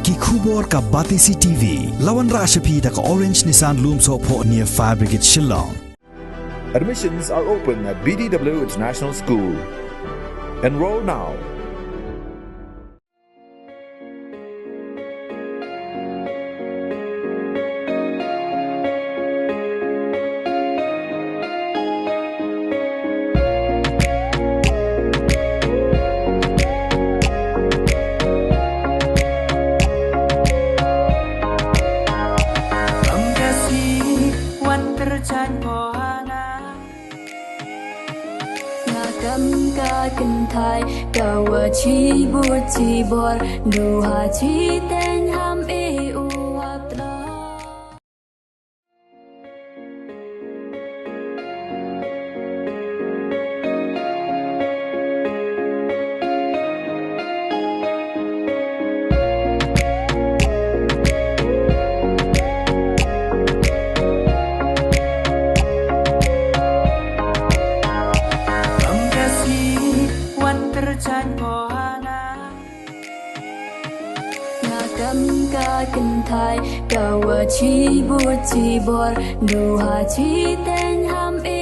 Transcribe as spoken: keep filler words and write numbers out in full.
Ki khubor ka Batesi T V. La wanrah sha phi da ka Orange Nissan Lumsohphoh near Fire Brigade Shillong. Admissions are open at B D W International School. Enroll now. Nga kam ka kynthai ka wa chi bor chi bor, du ha chi teng ham e u hap tlo. Nga kam ka kynthai ka wa chi bor chi bor, du ha chi teng ham e